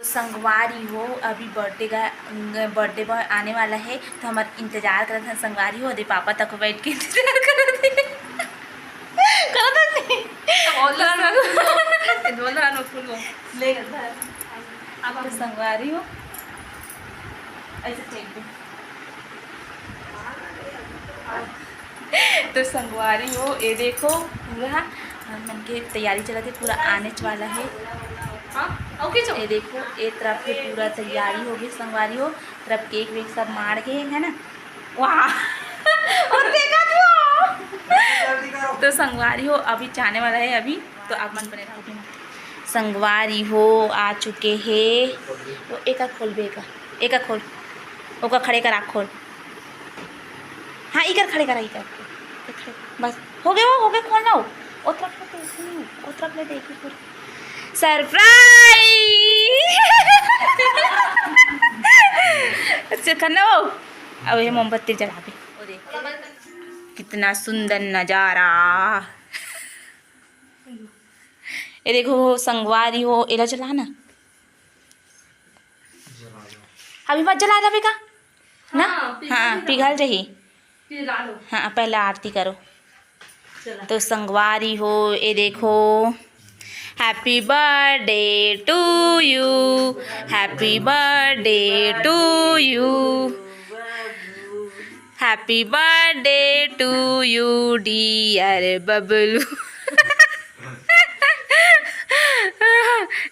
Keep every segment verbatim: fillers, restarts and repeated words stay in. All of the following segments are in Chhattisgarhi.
संगवारी हो, अभी बर्थडे का, बर्थडे बॉय आने वाला है, तो हमर इंतजार करत हन संगवारी हो। दे पापा तक बैठ के इंतजार करत हे। करत हन नहीं? बोल रहा ना, बोल रहा ना, फूल वो। ले, धर। अब तो संगवारी हो, ऐसे फेंक दे। तो संगवारी हो, ये देखो पूरा हमन के तैयारी चलत हे, पूरा आने वाला है। हाँ, ओके जो। ये देखो, ये तरफ के पूरा तैयारी हो गई संगवारी हो, तरफ केक वेक सब मार गए है ना। वाह। और देखा तू। तो संगवारी हो, अभी जाने वाला है अभी, तो आप मन बने रहो। संगवारी हो, आ चुके हे। वो एका खोल बे, एका, एका खोल, ओका खड़े करा, खोल। हाँ, इकर खड़े करा, इकर, इकर खड़े करा। बस, हो गए वो, हो गए, खोलना हो। ओ तरफ ले देखी, ओ तरफ ले देखी पूरी। सरप्राइज। अच्छा, करना हो। अब ये मोमबत्ती जला दे। वो देख, कितना सुंदर नजारा। ये देखो, संगवारी हो, एला जला ना। अभी मत जला, अभी का ना? हाँ, पिघल हाँ, जाही। पिघल जाही। पिघला लो। हाँ, पहले आरती करो। चला। तो संगवारी हो, ये देखो, Happy birthday to you, happy birthday to you, happy birthday to you, dear Bablu.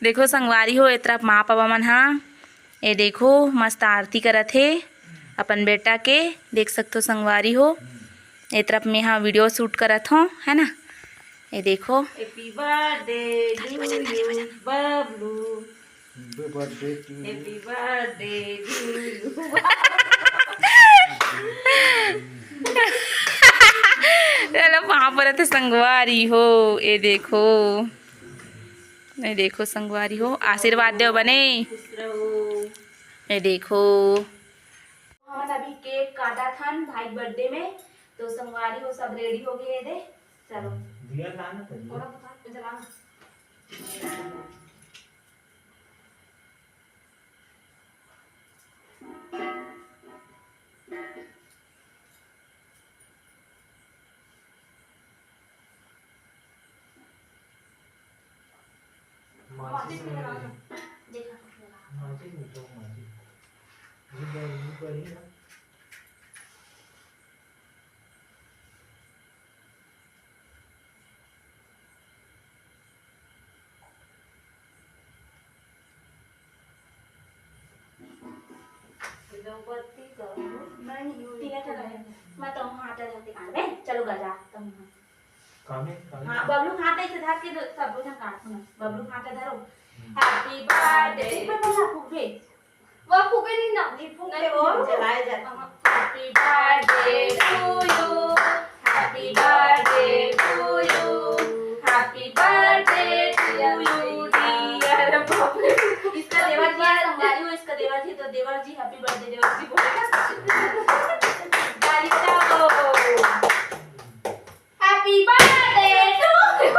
देखो संगवारी हो, ए तरफ माँ पापा मन हा, ए देखो मस्त आरती करत हे अपन बेटा के, देख सकथो संगवारी हो। ए तरफ में हा वीडियो शूट करत हो, है ना। ए देखो। Happy birthday ताली बजा, to ताली you, बजा। Bablu. Happy birthday to you। Happy birthday to you। चलो, वहाँ पर थे संगवारी हो, ए देखो, ए देखो संगवारी हो, आशीर्वाद देव बने। खुश रहो। ए देखो। हमन अभी केक काटत हन भाई बर्थडे में, तो संगवारी हो सब रेडी हो गए दे। चलो। दिया लाना तो दिया। थोड़ा बुता के जलाना। माचिस माचिस में में लगा लगा। दो। देखा, लगा। माचिस में तो माचिस। ये बर-, ये बर ही ना। मैं तो हाथ धर के कान में, चलो गजा, तुम। कामे, कामे। हाँ, बबलू हाथ ऐसे धर के दो, सब लोग काट सुनो। बबलू हाथ धरो। हम्म। Happy birthday। इस पे बोला, फूक दे। वो फूके नहीं ना। नहीं फूक नहीं दे, वो फूके। जलाए जाते। हाँ, हाँ। Happy birthday to you, happy birthday to you, happy birthday to you, dear। बाप रे। इसका देवर जी है, संगवारी हो, इसका देवर जी, तो देवर जी, happy birthday देवर जी बोलेगा। ताली बजाओ। Happy birthday to you।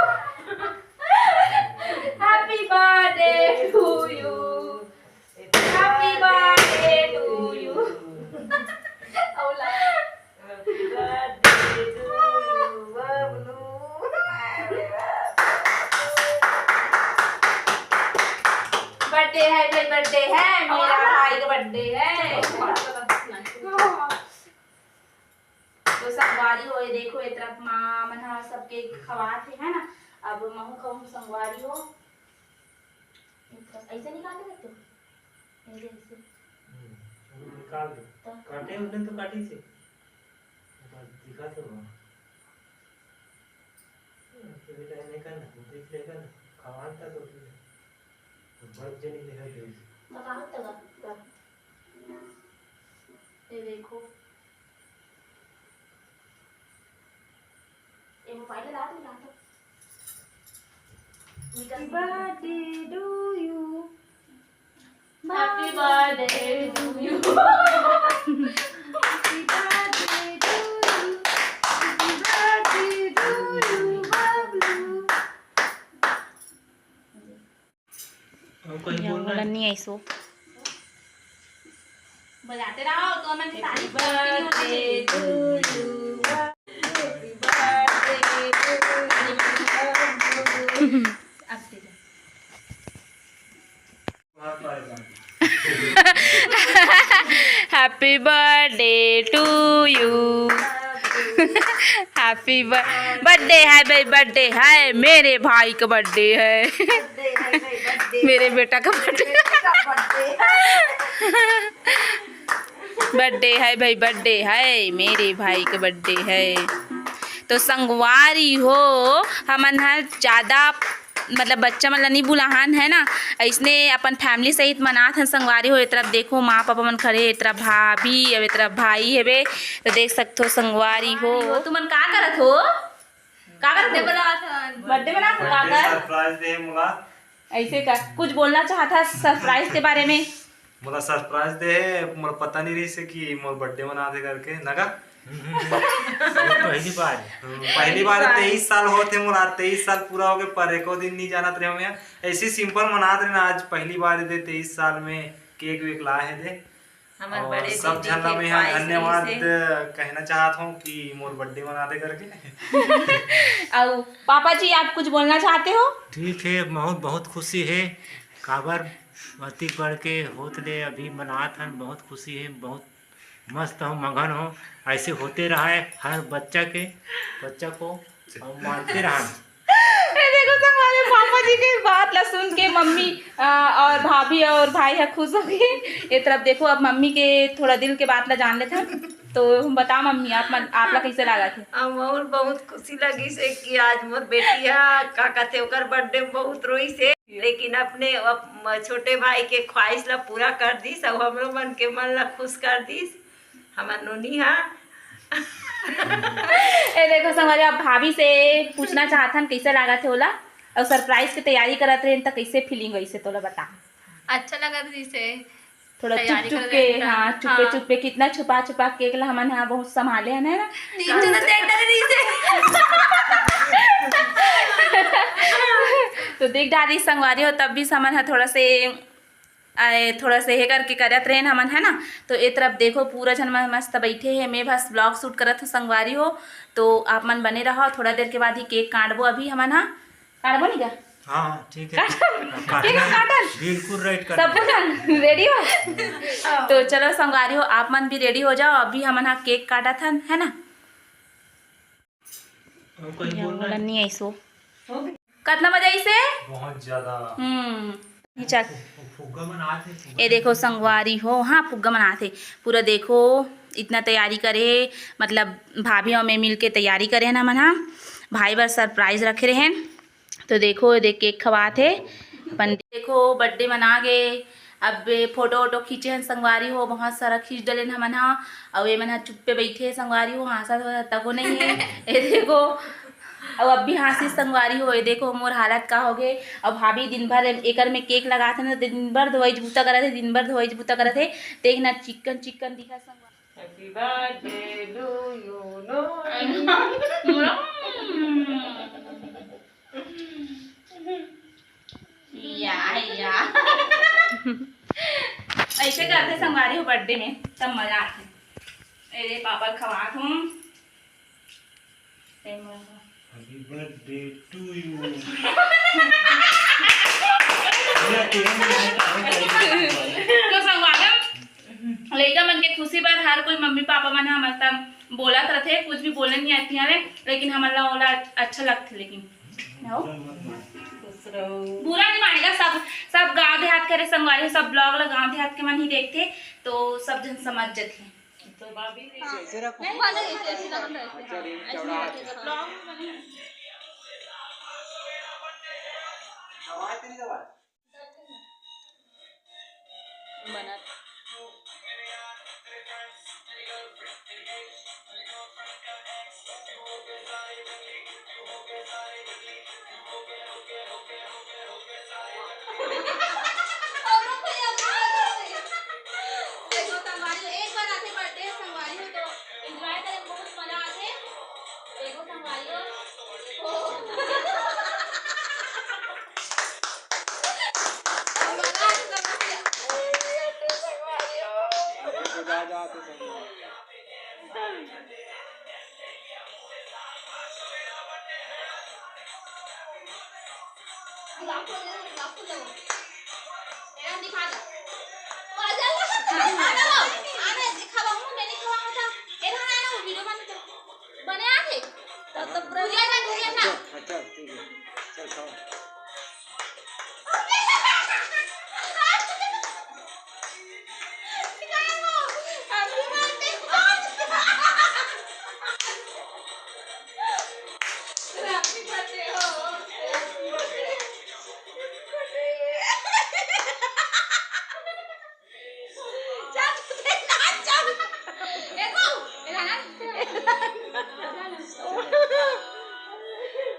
Happy birthday to you। Happy birthday to you। OLA. Happy birthday to you, Bablu. Birthday है भाई, बर्थडे है, मेरा भाई का बर्थडे है। तो संगवारी हो, ये देखो, ये तरफ माँ मन ह सबके खवात हे, है ना। अब महू खाऊं संगवारी हो। ये तरफ ऐसे निकाल के रख दो। ऐसे, ऐसे। हम्म, अभी निकाल दो। तो काटे उठे तो काटी से। बस दिखा तो वहाँ। तो बेटा नहीं करना, वो देख लेगा ना। खवान था तो फिर बर्फ जनी दिखाई दे। बता तो बता। ये देखो। ये मोबाइल ला दो, ला दो। Happy birthday to you। Happy birthday to you। Happy birthday to you। Happy birthday to you, Bablu. अब कहीं बोलना है? नहीं आई सो। बजाते रहो तो मन की तारीफ करती होती है। अब दे दो। Happy birthday to you। Happy birthday है भाई, बर्थडे है, मेरे भाई का बर्थडे है। मेरे बेटा का बर्थडे। बर्थडे है भाई, बर्थडे है, मेरे भाई का बर्थडे है। तो संगवारी हो, हमन ह ज्यादा, मतलब, बच्चा मन ला नहीं बुलाहन, है ना, अइसने अपन फैमिली सहित मनात हन संगवारी हो। ए तरफ देखो, माँ पापा मन खड़े हे, ए तरफ भाभी, अब ए तरफ भाई हेबे। तो देख सकथो संगवारी हो। तुमन का करत हो? का करत हो? बर्थडे मनात हन। बर्थडे मनात हो? का कर? सरप्राइज दे मोला। ऐसे का कुछ बोलना चाहत हस सरप्राइज के बारे में? मोला सरप्राइज दे हे, मोला पता नहीं रहिस हे कि मोर बर्थडे मनात हे करके, ना का? ये पहली बार है। हम्म, पहली बार, तेईस साल होत हे मोला, तेईस साल पूरा हो गए, पर एको दिन नहीं जानत रहे मैं। ऐसे सिंपल मनात रहे ना, आज पहली बार दे तेईस साल में केक वेक लाए हे दे। हमर और बड़े सब दीदी झन ला के मैं ख्वाहिश धन्यवाद रहिस हे। कहना चाहत हूँ कि मोर बर्थडे मना दे करके। अउ पापा जी, आप कुछ बोलना चाहते हो? ठीक है, बहुत, बहुत खुशी है, काबर अति बढ़ के होत ले अभी मनात हन, बहुत खुशी है, बहुत मस्त हो, मगन हो, ऐसे होते रहे हर बच्चा के, बच्चा को, और मानते रहन। ए, देखो संगवारी, पापा जी के बात ला सुन के मम्मी, आ, और भाभी और भाई ह खुश हो गए। ए तरफ देखो, अब मम्मी के थोड़ा दिल के बात ला जान लेते हैं। तो बता मम्मी, आप मन, आप ला कैसे लागत हे? हम और बहुत खुशी लगिस हे कि आज मोर बेटी ह, का कथे, ओकर बर्थडे में बहुत रोइस हे, लेकिन अपने अप-, छोटे भाई के ख्वाहिश ला पूरा कर दिस, अउ हमरो मन के मन ला खुश कर दिस। हमर नोनी हा। ए देखो संगवारी, अब भाभी से पूछना चाहत हन कैसे लागत हे ओला, और सरप्राइज के तैयारी करत रहेन त कैसे फीलिंग होइस हे तोला बता। अच्छा लगत रहिस हे। थोड़ा तैयारी चुप चुप कर के, लेता। हाँ, चुप पे हाँ। चुप पे कितना छुपा छुपा केक ला हमन हा बहुत संभाले हन, है ना? तीन जने देख डरे रहिस हे। तो देख डारी संगवारी हो, तब भी हमन हा थोड़ा से आए, थोड़ा से हे करके करत रहेन हमन, है ना। तो ए तरफ देखो, पूरा झन मन मस्त बैठे हे, मैं बस ब्लॉग शूट करत हूँ संगवारी हो। तो आप मन बने रहो, थोड़ा देर के बाद ही केक काटबो अभी हमन हा। काटबो नहीं का? हाँ, ठीक है। काटन? अब काटना केक है। काटन? बिल्कुल राइट करना सब है। कुछ रेडी हो? तो चलो संगवारी हो, आप मन भी रेडी हो जाओ, अभी हमन हा केक काटत हन, है ना। और कोई ये बोलना वाला है? नहीं आई सो। हो गया। कितना बजे आई से? बहुत ज्यादा। हम्म, ये चल। फु-, फुग्गा बनात हे, फुग्गा ये देखो बनात हे। संगवारी हो, हाँ, फुग्गा बनात हे। पूरा देखो, इतना तैयारी करे हे, मतलब भाभी और मैं मिल के तैयारी करे हे ना मन हा। भाई बर सरप्राइज रखे रहेन। तो देखो, ये देख केक खवात हे। अपन देखो, बर्थडे मना गे। अब फोटो वोटो खींचे हन संगवारी हो, बहुत सारा खींच डलेन हमन हा। अउ ये मन हा चुप्पे बैठे हे संगवारी हो, हाँसत हो तको नहीं हे। ये देखो, अउ अब भी हाँसी संगवारी हो। ये देखो मोर हालत का हो गे। अउ भाभी दिन भर एकर में केक लगात हे ना, दिन भर धोवाई बूता करत हे, दिन भर धोवाई बूता करत हे। देखना चिकन चिकन दिखा संगवारी। Happy birthday to you, no। या, या। ऐसे करथे संगवारी हो बर्थडे में, तब मजा आथे। ए रे पापा खवात हूँ। ए मोर Happy birthday to you। तो संगवारी हो, लइका मन के खुशी बर हर कोई मम्मी पापा मन ह मतलब बोलत रथे, कुछ भी बोले नहीं आती हवे, लेकिन हमन ला ओला अच्छा लगथे। लेकिन हो? बुरा नहीं मानेगा, सब, सब गांव देहात के रे संगवारी, सब ब्लॉग ला गांव देहात के मन ही देखथे, तो सब झन समझ जथे। तो भाभी नहीं, ऐसे रखो। नहीं, वाला ऐसे, ऐसे रखो, ऐसे। अच्छा, रेंज ऐसे चौड़ा रखो। है। बना। देखो, संगवारी हो, एक बार आथे बर्थडे, संगवारी हो, तो एंजॉय करे, बहुत मजा आथे। देखो, संगवारी हो, देखो। आ जाते संग। गुलाब फूल ले लो, गुलाब फूल ले लो। एला दिखा दो। पागल। आने दो। आने दिखावा हूँ, मैं नहीं खवाऊँ था। एला आने वो वीडियो बन के। बने आ गए। तब तो पूरा भूलिया जा, भूलिया जा। अच्छा, अच्छा, ठीक है। चल, खाओ।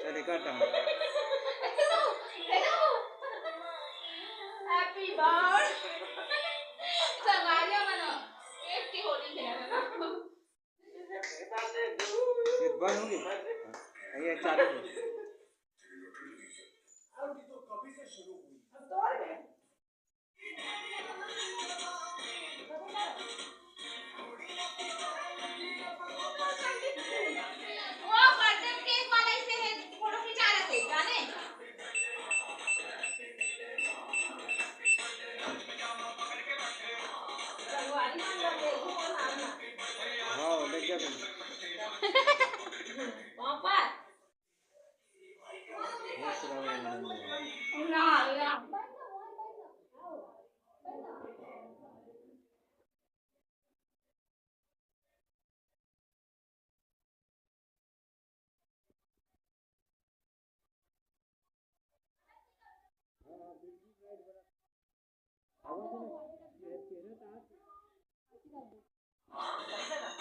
चल, एक और टांग। Happy birthday। संगवारी हो मनो, केक के होली खेला था। ये बंद होंगे? ये चालू है। वो बर्थडे केक वाला इसे है, फोटो खिंचा रहे थे, जाने? हाँ, देख क्या तुम? पापा।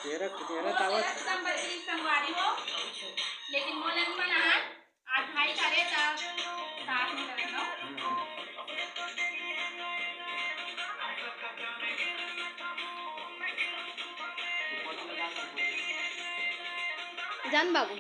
तेरा, तेरा तावत। संगवारी हो, लेकिन मोला नहीं मना है। आज भाई करे त साथ में करे, नो? जान बाबू।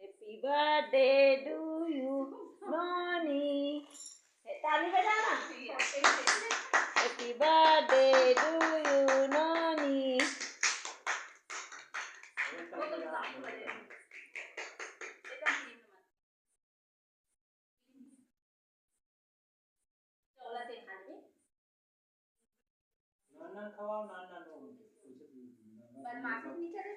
Happy birthday to you, Noni। ए, ताली बजाना। Happy birthday to you, Noni। Chaula से खा ले। नान नान खवाओ, नान नान वो। बदमाशी नहीं करे।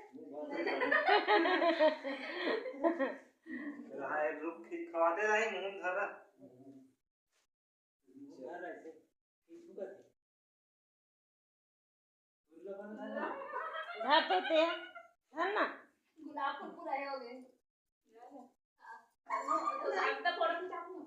रहा है, रुक, खवाते रही, मुंह धरा। धर तो ते, धर ना। गुलाब फूल पूरा हो गए। गुलाब का फोटो खिंचा दूँ।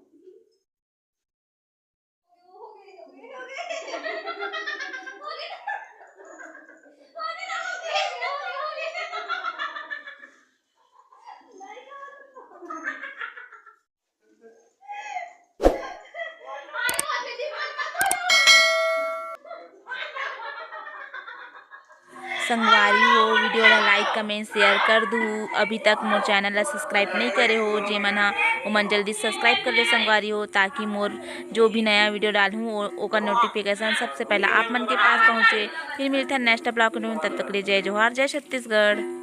संगवारी हो, वीडियो ला like, comment, share कर दू। अभी तक मोर channel ला subscribe नहीं करे हो, जे मन हा, ओमन जल्दी subscribe कर ले संगवारी हो, ताकि मोर जो भी नया वीडियो डालहूँ, ओ-, ओकर notification सबसे पहला आप मन के पास पहुँचे। फिर मिलथन next vlog में, तब तक ले जय जोहार, जय छत्तीसगढ़।